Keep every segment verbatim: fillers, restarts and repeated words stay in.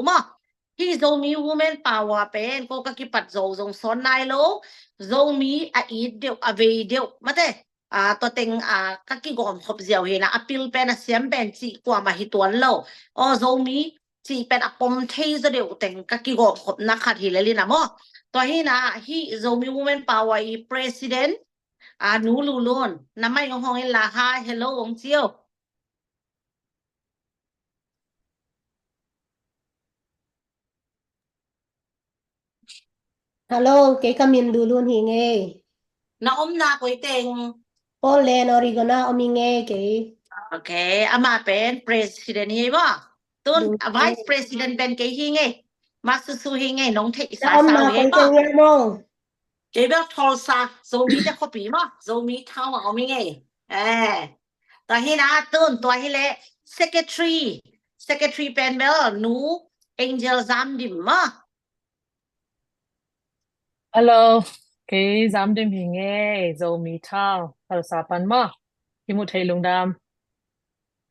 maw. Hih Zomi Women Power pen ko ka kipat zo zong sawn nai lo. Zomi a it deuh, a vei deuh, mate, a, tua teng, a, ka kigawm khop ziau hi na, a pil pen, a siam pen cih kuamah hi tuan lo. Aw, Zomi cih pen a pom thei zaw deuh teng ka kigawm khopna khat hi lel hi na maw. Tua hi na, hih Zomi Women Power i president, a, Nu Lulun, na mai hong hong in la, hi, hello hong ci o. Hello, kei ka min Lulun hi ing ei. Na omna koi teng? Portland, Oregon ah om ing ei kei. Ok, amah pen president hi maw. Tun, vice president pen kei hi ing ei. Masusu hi ing ei, nong theih sa sa hi maw. Kei bel Tulsa, Zomi te khuapi maw, Zomi town ah om ing ei. Eh, tua hi na, tun, tua hi leh secretary, secretary pen bel Nu Angel Zamdim maw. Hello, kei Zamdim hi ing ei, Zomi town, Tulsa pan maw. Kimu thei lungdam.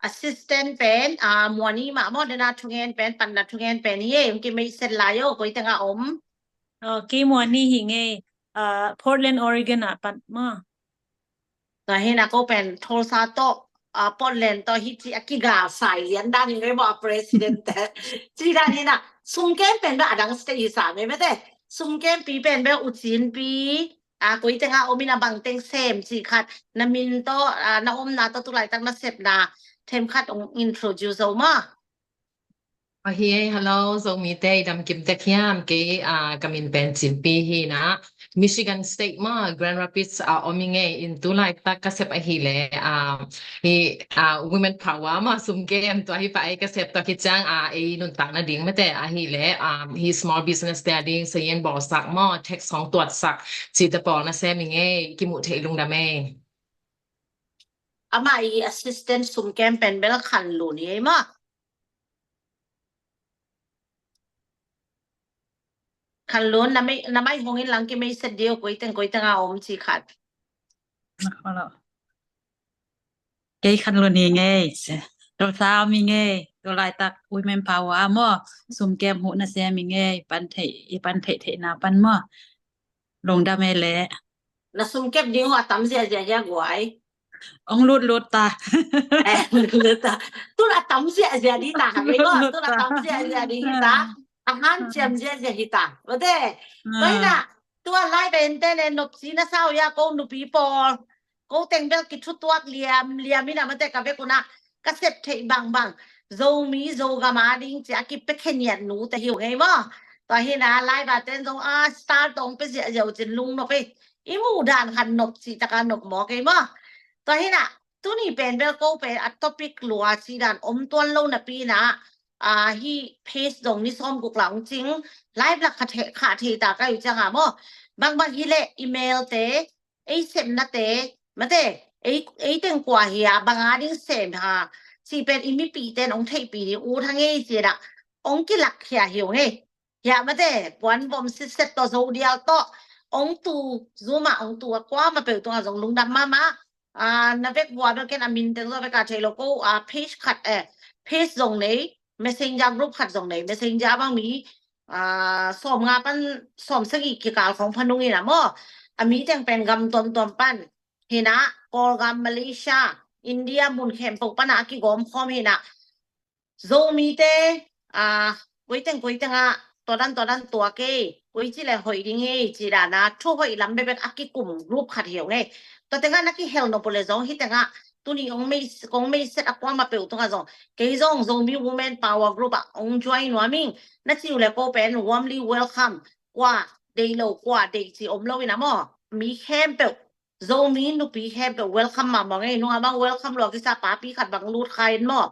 Assistant pen, a, Muani mah maw, dena thungen pen, panna thungen pen hi ei, um, kimei set lai o, koi teng a om. Aw, kei Muani hi ing ei, a, Portland, Oregon ah pan maw. Tua hi na, ko pen Tulsa tawh, a, Portland tawh hi ci a kigal sai lian dan hi ve maw, a president te. Ci dan hi na, sumkem pen bel a dang state hi sa me mate. Sumkempi pen bel U Cin pi, a, koi teng a om in, a bang teng sem cih khat, na min tawh, a, na omna tawh tu laitak na sepna them khat hong introduce zo maw. Ahi ei, hello, Zomi te, i dam kim tek hiam? Kei, a, ka min pen Cin Pi hi na, Michigan State maw, Grand Rapids, a, om ing ei. In tu laitak ka sep ahi leh, a, hi, a, Women Power maw, sumkem, tua hi pah ei ka sep, tua khit ciang, a, ei nuntakna ding mate ahi leh, a, hi small business te a ding, sayin bawlsak maw, tax hong tuatsak cihte pawl na sem ing ei, kimu thei lungdam ei. Amah i assistant sumkem pen bel Khan Lun hi ei maw. Khan Lun, na mai, na mai hong in lang, kimei set dih o, koi teng, koi teng a om cih khat. Kei Khan Lun hi ing ei, Tulsa om ing ei, tu laitak Women Power ah maw, sumkem huh na sem ing ei, pan theih, i pan theih theihna pan maw. Lungdam ei leh. Na sumkep ding uh a tam ziahziah hia guai? Hong lutlut ta. Eh, lutlut ta. Tun a tam ziahziah ding ta, ha, kei ko, tun a tam ziahziah ding hi ta. A hanciam ziahziah hi ta. Mate. Tua hi na, tua lai pen te ne nopci na sa uh hia, ko nupi pawl. Ko teng bel kithutuak liamliam hi na, mate, ka vek un ah ka sep theih bangbang, Zomi Zogam a ding ci a kipiakhia ngiat nute hi ung ei maw. Tua hi na, live a ten zong a star tawh hong pia ziahziah uh cin lungnop ei. I muh dan khat nop cih tak a nop mawk ei maw. Tua hi na, tuni pen bel ko pen a topic lua cih dan om tuan lo napi in ah, a, hih page zong ni sawmguk la hong cing, live la kha thei, kha thei ta ka hi uh ciang a maw. Bangbang hi leh email te, ei sepnate, mate, ei, ei teng kua hi a, bang a ding sem ha, cih pen i mipihte in hong theihpih ding ut hang ei ci in ah, hong kilakkhia hi ung ei. Hia, mate, puan vom sitset tawh, Zo dial tawh, hong tu, Zoom ah hong tu a kuamah peuh tungah zong lungdam mahmah. A, na vek vua bel ken a min teng zaw vek a thei lo, ko, a, page khat, eh, page zong nei, Messenger group khat zong nei, Messenger bang mi, a, sawmnga pan sawmsagih kikal khawng pha nung in ah maw. A mi teng pen gam tuamtuam pan hi na, Kawlgam, Malaysia, India mun khempeuh pan a kigawm khawm hi na. Zomite, a, koi teng koi teng ah tua dan tua dan tuak ei, koi ci leh hoih ding ei, ci dan a thu hoih lam bekbek a kikum group khat hi ung ei. Tua teng ah na kihel nop uh leh zong hih teng ah tuni hong mei, kong mei set a kuamah peuh tungah zong, kei zong Zomi Women Power Group ah hong join nuam ing, na ci uh leh ko pen warmly welcome. Kua deih lo, kua deih cih om lo in ah maw. Mi khempeuh, Zomi nupi khempeuh welcome mahmah ung ei. Nung a bang welcome lua kisa papi khat bang lut kha in maw.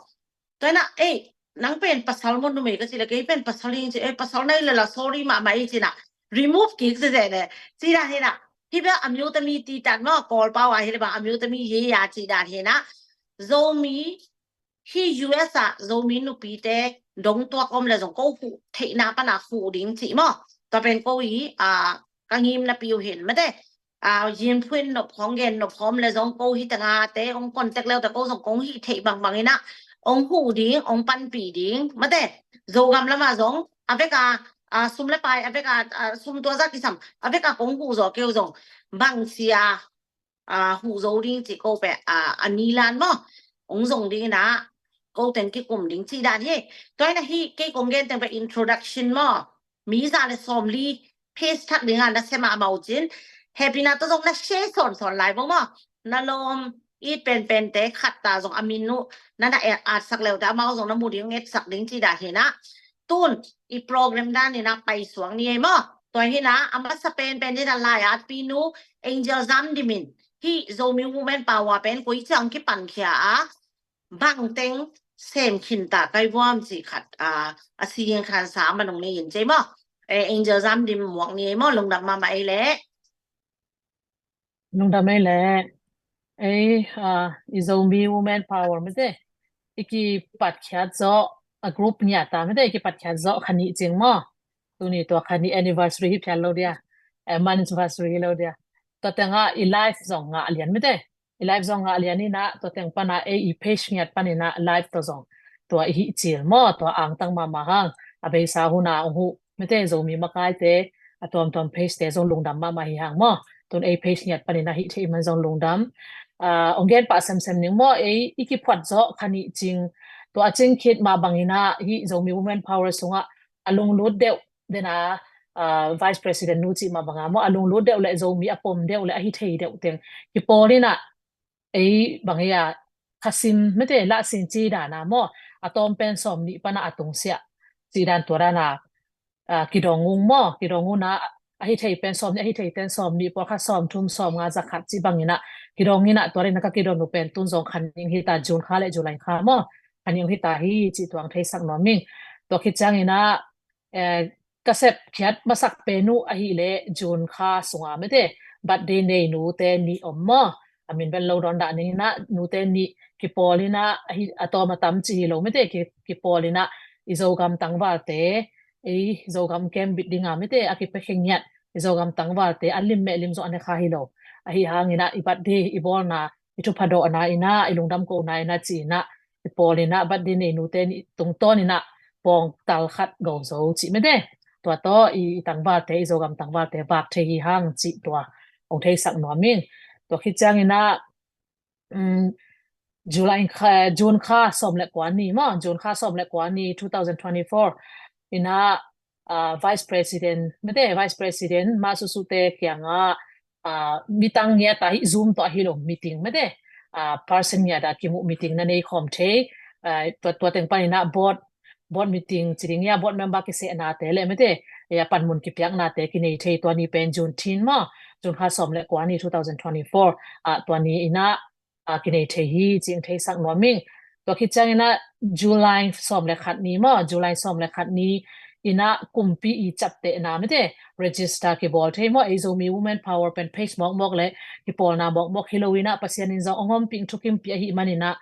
Tua hi na, ei, nang pen pasal maw numei ka ci leh, kei pen pasal hi ing ci, ei, pasal na hi leh la sorry mahmah ei ci na, remove kik ziahziah leh. Ci dan hi na, hih bel a miutami ti tan maw, Kawlpau a hi leh bang a miutami hi a ci dan hi na. Zomi, hih U S ah Zomi nupite dong tuak om leh zong ko huh theihna pan a huh ding cih maw. Tua pen ko i, a, ka ngimna pi uh hi in, mate. A, yin phuin nop khawng, gen nop khawng leh zong ko hih teng a te hong contact leu te ko zong kong hih theih bangbang in ah hong huh ding, hong panpih ding, mate. Zogam lamah zong a veka, a, sum le pai a veka, a, sum tua zah kisam a veka kong huh zawh kei uh zong bang sia, a, huh zo ding cih ko pen, a, a ni lan maw, hong zong ding inah ko teng kikum ding cih dan hi. Tua inah hih kei kong gen teng pen introduction maw, mi za le sawmli page thak ding a na sem a mau cin, hehpihna tawh zong na share sawnsawn lai bo maw, na lawm it penpente khat ta zong a min uh na na atsak leute amau zong na mu ding etsak ding cih dan hi inah. Tun i program dan inah paisuak ni ei maw. Tua hi inah a masa penpen inah lai-atpinu Angel Zam Dim in hih Zomi Women Power pen koi ciang kipankhia a, bangteng sem khinta kai vuam cih khat, a, a sing khansa a manung nei in cei maw. E, Angel Zam Dim muak ni ei maw, lungdam mahmah ei leh. Lungdam ei leh. Ei, a, i Zomi Women Power mete i kipatkhiat zawh a group ngiat ta mete i kipatkhiat zawh khanih cing maw. Tuni tua khanih anniversary hi phial lo dia. E, month anniversary hi lo dia. Tua tengah i live zong ngah lian mete. I live zong ngah lian inah tua teng pana ei i page ngiat pan inah live tawh zong tua i hih cil maw, tua angtang mahmah hang. A beisa huna ong huh mete Zomi makaite a tuamtuam pagete zong lungdam mahmah hi hang maw. Tun ei page ngiat pan inah hih theih man zong lungdam. A, ong gen pah semsem ning maw, ei i kiphuat zawh khanih cing tua a cing khit mah bang inah hih Zomi Women Power sungah a lunglut deuh dena, a, Vice President nu cih mah banga maw, a lunglut deuh le Zomi a pom deuh le a hi thei deuh teng kipawl inah ei bang ei a khasim mete lahsin cih dana maw, a tawm pen sawm nih pana a tungsiah cih dan tua dana, a, kidong ung maw, kidong una a hi thei pen sawm nih, a hi thei ten sawm nih, pawlkhat sawm thum, sawm nga, za khat cih bang inah kidong inah tua dana ka kidon uh pen tun zong khaning hita, June kha le July kha maw, khaning hita hi cih tuang theisak nuam ing. Tua khit ciang inah, eh, ka sepkhiat masak pen uh ahih leh June kha sunga mete birthday nei nute nih om maw. A min pen lo dawn dah ning inah nute nih kipawl inah ahi, a tawm a tam cih hi lo mete ki, kipawl inah i Zogam tangvalte, ei Zogam kembit dinga mete a kipiakhia ngiat i Zogam tangvalte a lim meh lim zong a ne kha hi lo. Ahi hang inah i birthday i bawlna, i thupha dawhna inah, i lungdam kohna inah ci inah i pawl inah birthday nei nute nih tungtawn inah pawngtal khat go zo cih mete. Tua tawh i, i tangvalte, i Zogam tangvalte vak thei hi hang cih tua ong theisak nuam ing. Tua khit ciang inah, um, July kha, June kha sawm le kua ni maw, June kha sawm le kua ni two thousand twenty-four inah, ah, Vice President mete, Vice President Ma Susu te kiangah, ah, midang ngiat a hih Zoom tawh ahi lo meeting mete, ah, person ngiat a kimuh meeting na nei khawm thei, ah, tua, tua teng pan inah board, board meeting ci ding ia, board member kisehnate le mete, ia panmun kipiaknate kinei thei tua ni pen June tin maw, June kha sawm le kua ni two thousand twenty-four, ah, tua ni inah, ah, kinei thei hi cih ong theisak nuam ing. Tua khit ciang inah July sawm le khat ni maw, July sawm le khat ni inah kumpi i ciaptehna mete register kibawl thei maw, ei Zomi Women Power pen page mawkmawk le kipawlna mawkmawk hi lo inah Pasian in zong ong ompih thukimpih ahih man inah,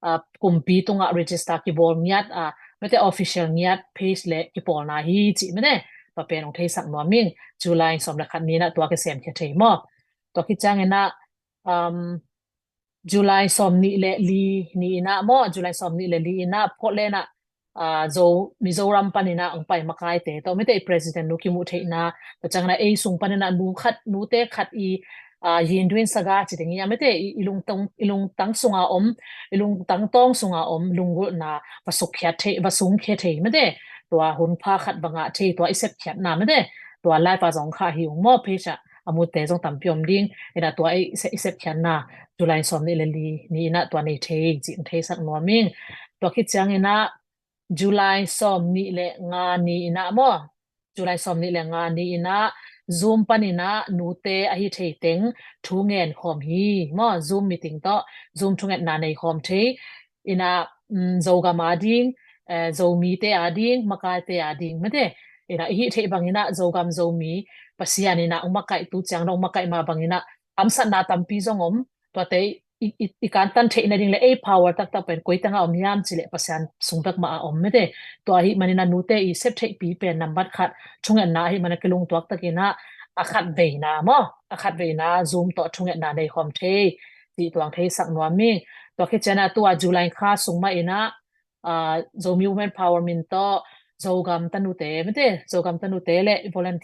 ah, kumpi tungah register kibawl ngiat, ah, mete official ngiat page le kipawlna hi cih mete tua pen ong theisak nuam ing. July sawm le khat ni inah tua kisemkhia thei maw. Tua khit ciang inah, um, July sawm nih le li ni inah maw, July sawm nih le li inah Portland ah, ah, Zo, Mizoram pan inah ong pai makaite tawh mete i president nu kimuh theihna, tua ciang inah ei sung pan inah nu khat, nute khat i, ah, yin duin saga ci ding ia mete i, i lungtang, i lungtang sunga om, i lungtang tawng sunga om lunggulhna va sukkhia thei, va sungkhia thei mete, tua hun pha khat va ngah thei tua i sepkhiatna mete, tua live a zong kha hi ung maw, page ah a mute zong tampi om ding inah tua i se-, i sepkhiatna July sawm nih le li ni inah tua nei thei cih ong theisak nuam ing. Tua khit ciang inah July sawm nih le nga ni inah maw, July sawm nih le nga ni inah Zoom pan inah nute ahi thei teng thu ngen khawm hi maw, Zoom meeting tawh Zoom thungetna nei khawm thei inah, um, Zogam a ding, eh, Zomite a ding, makaite a ding mete inah i hih theih bang inah Zogam Zomi Pasian inah ong makaih tu ciang dong makaih mah bang inah hamsatna tampi zong om, tuate i, i, i kantan theih nading le ei power taktak pen koi tengah om hiam cih leh Pasian sung bek mah a om mete. Tua ahih man inah nute i sep theihpi pen nambat khat thungetna ahih man a kilungtuak tak inah a khat veina maw, a khat veina Zoom tawh thungetna nei khawm thei cih tuang theisak nuam ing. Tua khit ciang inah tua July kha sung mah inah, ah, Zomi Women Power min tawh Zogam tanute mate, Zogam tanute le volunteer